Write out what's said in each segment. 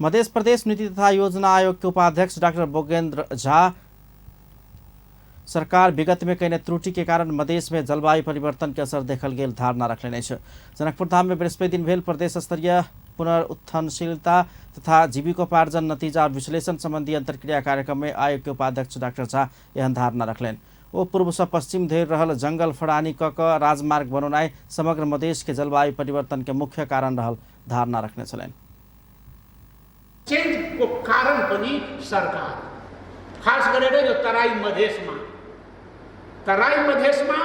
मध्य प्रदेश नीति तथा योजना आयोग के उपाध्यक्ष डॉक्टर बोगेंद्र झा सरकार विगत में कई त्रुटि के कारण मधेश में जलवायु परिवर्तन के असर देखल गेल धारणा रखले जनकपुर धाम में बृहस्पति दिन भेल प्रदेश स्तरीय पुनरुत्थानशीलता तथा जीविकोपार्जन नतीजा और विश्लेषण संबंधी अंतर्क्रिया कार्यक्रम में आयोग के उपाध्यक्ष डॉक्टर झा एहन धारणा रखलेन। ओ पूर्व से पश्चिम धेर रहल जंगल फड़ानी क राजमार्ग बनौनाई समग्र मधेश के जलवायु परिवर्तन के मुख्य कारण रहल धारणा रखने छलेन। चेंज को कारण पनि सरकार खास गरेर यो तराई मधेसमा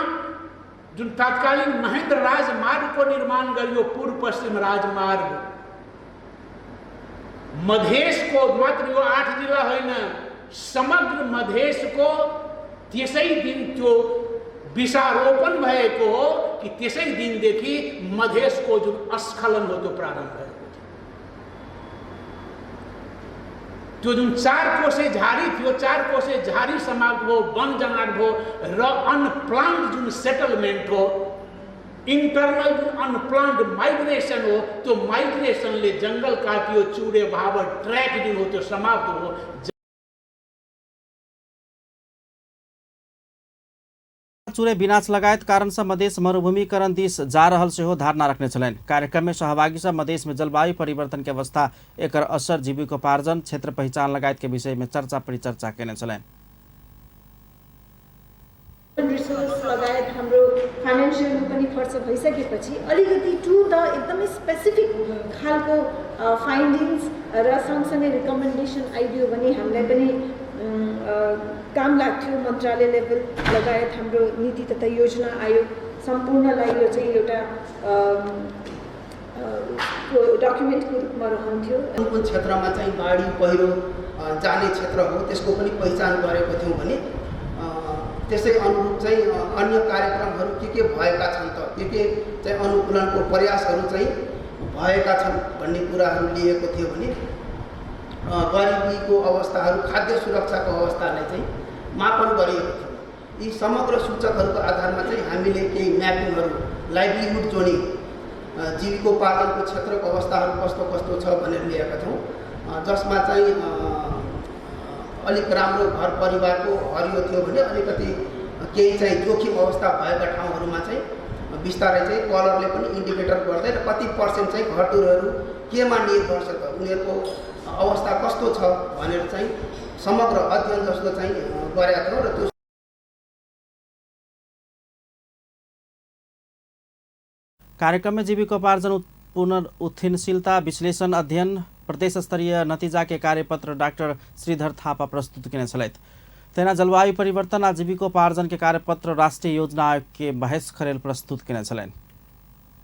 जुन तत्कालीन महेन्द्र राजमार्गको निर्माण गरियो पूर्व पश्चिम राजमार्ग मधेसको मात्र यो 8 जिल्ला होइन समग्र मधेसको त्यसै दिन त्यो विषारोपण भएको हो कि त्यसै दिनदेखि मधेसको जुन अस्खलन हो त्यो प्रारम्भ भयो। त्यो जुन 4 कोसे झारी थियो 4 कोसे झारी समाप्त भयो, वन जंगल भयो र अनप्लान्ड जुन सेटलमेन्ट हो इंटरनल जुन अनप्लान्ड माइग्रेसन हो त्यो माइग्रेसनले जंगल काटियो, चुरे भावर ट्रैक जुन हो त्यो समाप्त हो। चुरे विनाश लगायत कारण से मधेश मरुभूमिकरण दिस जा रहल से हो धारणा रखने छलेन। कार्यक्रम में सहभागी सब मधेश में जलवायु परिवर्तन के अवस्था, एकर असर, जीविकोपार्जन, क्षेत्र पहचान लगायत के विषय में चर्चा परिचर्चा केने छलेन। रिसोर्स लगायत हाम्रो फाइनेन्शियल पनि खर्च भइसकेपछि अलिकति टु द एकदमै स्पेसिफिक खालको फाइन्डिङ्स र सँगसँगै रिकमेन्डेसन आइदियो भने हामीलाई पनि काम लाग्थ्यो। मन्त्रालय लेभल लगायत हाम्रो नीति तथा योजना आयोग सम्पूर्णलाई यो चाहिँ एउटा डकुमेन्टको रूपमा रहन्थ्यो। कुन क्षेत्रमा चाहिँ बाढी पहिरो जाने क्षेत्र हो त्यसको पनि पहिचान गरेको थियौँ भने त्यसै अनुरूप चाहिँ अन्य कार्यक्रमहरू के भएका छन् त के चाहिँ अनुकूलनको प्रयासहरू चाहिँ भएका छन् भन्ने कुराहरू लिएको थियो भने गरिबीको अवस्थाहरू, खाद्य सुरक्षाको अवस्थालाई चाहिँ मापन गरिएको थियो। यी समग्र सूचकहरूको आधारमा चाहिँ हामीले केही म्यापिङहरू, लाइभलीहुड जोनिङ, जीविकोपार्जनको क्षेत्रको अवस्थाहरू कस्तो कस्तो छ भनेर लिएका छौँ, जसमा चाहिँ अलिक राम्रो घर परिवारको हरियो थियो भने अलिकति केही चाहिँ जोखिम अवस्था भएका ठाउँहरूमा चाहिँ बिस्तारै चाहिँ कलरले पनि इन्डिकेटर गर्दै र कति पर्सेन्ट चाहिँ घरधुरहरू केमा निर्भर छ त उनीहरूको अवस्था कस्तो छ भनेर चाहिँ समग्र अध्ययन जस्तो चाहिँ गरेका थियौँ। र त्यो कार्यक्रम में जीविकोपार्जन पुनरुत्थानशीलता विश्लेषण अध्ययन प्रदेश स्तरीय नतीजा के कार्यपत्र डॉक्टर श्रीधर थापा प्रस्तुत किने छलैत। तेना जलवायु परिवर्तन आ जीविकोपार्जन के कार्यपत्र राष्ट्रीय योजना आयोग के महेश खरेल प्रस्तुत किने छलैन।